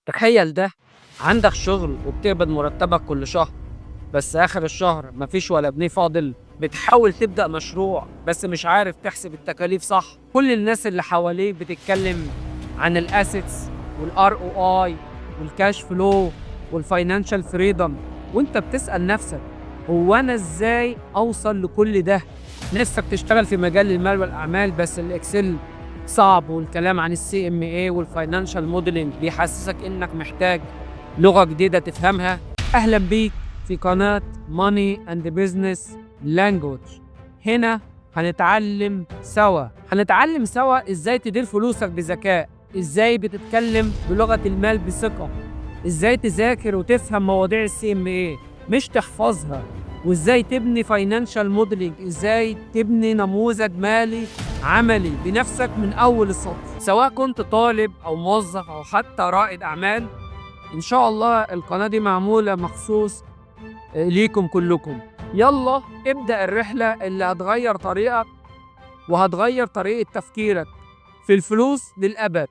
تخيل ده، عندك شغل وبتقبض مرتبك كل شهر، بس آخر الشهر مفيش ولا جنيه فاضل. بتحاول تبدأ مشروع بس مش عارف تحسب التكاليف صح. كل الناس اللي حواليك بتتكلم عن ال assets وال ROI وال cash flow وال financial freedom، وانت بتسأل نفسك: هو انا ازاي اوصل لكل ده؟ نفسك تشتغل في مجال المال والاعمال، بس ال Excel صعب، والكلام عن ال CMA وال financial modeling بيحسسك انك محتاج لغة جديدة تفهمها. اهلا بيك في قناة Money and Business Language. هنا هنتعلم سوا ازاي تدير فلوسك بذكاء، ازاي بتتكلم بلغة المال بثقة، ازاي تذاكر وتفهم مواضيع ال CMA مش تحفظها، وازاي تبني financial modeling، ازاي تبني نموذج مالي عملي بنفسك من اول السطر. سواء كنت طالب او موظف او حتى رائد اعمال، ان شاء الله القناة دي معمولة مخصوص ليكم كلكم. يلا ابدأ الرحلة اللي هتغير طريقك وهتغير طريقة تفكيرك في الفلوس للأبد.